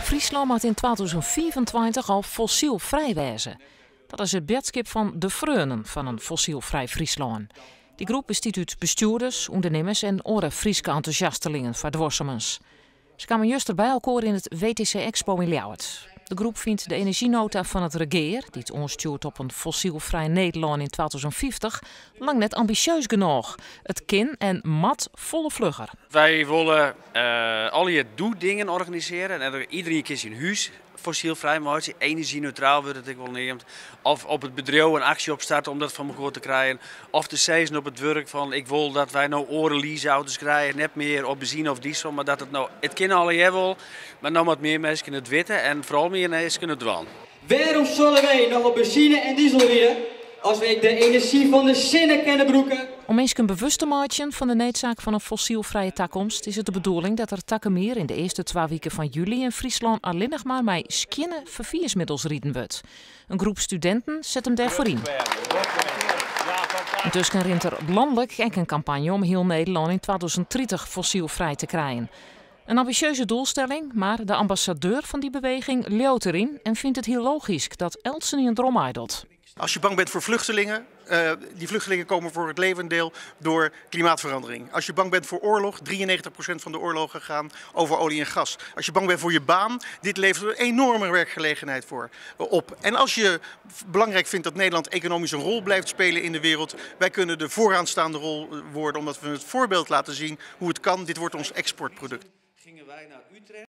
Fryslân moat yn 2025 al fossylfrij wêze. Dat is it boadskip fan de Freonen fan in fossylfrij Fryslân. Dy groep bestiet út bestjoerders, ûndernimmers en oare Fryske entûsjastelingen foar duorsumens. Se kamen juster by elkoar yn it WTC Expo yn Ljouwert. De groep fynt de enerzjynota fan it regear, dy't oanstjoert op in fossylfrij Nederlân yn 2050, lang net ambisjeus genôch. It kin en moat folle flugger. Wy wolle allegear doe-dingen organisearje en iderien kin syn hûs fossylfrij meitsje, enerzjyneutraal wurdt it ek wol neamd. Of op it bedriuw in aksje opstarte om dat foar mekoar te krijen. Of te sizzen op it wurk fan ik wol dat wy no oare leaseauto's krije, net mear op benzine of diesel, mar dat it no, it kin allegear wol, mar no moat mear minsken it witte en foaral mear minsken it dwaan. Wêrom solle wy noch op benzine en diesel ride as we ek de enerzjy fan de sinne kinne brûke? Om minsken bewust te meitsjen fan de needsaak fan in fossylfrije takomst is it de bedoeling dat der takom jier yn de earste twa wiken fan july yn Fryslân allinnich mar mei skjinne ferfiersmiddels riden wurdt. In groep studinten set him dêrfoar yn. Yntusken rint der lanlik ek in kampanje om hiel Nederlân yn 2030 fossylfrij te krijen. In ambisjeuze doelstelling, mar de ambassadeur fan dy beweging leaut deryn en fynt it hiel logysk dat eltsenien deroan meidocht. Als je bang bent voor vluchtelingen, die vluchtelingen komen voor het leeuwendeel door klimaatverandering. Als je bang bent voor oorlog, 93% van de oorlogen gaan over olie en gas. Als je bang bent voor je baan, dit levert een enorme werkgelegenheid voor op. En als je belangrijk vindt dat Nederland economisch een rol blijft spelen in de wereld, wij kunnen de vooraanstaande rol worden omdat we het voorbeeld laten zien hoe het kan. Dit wordt ons exportproduct. Gingen wij naar Utrecht.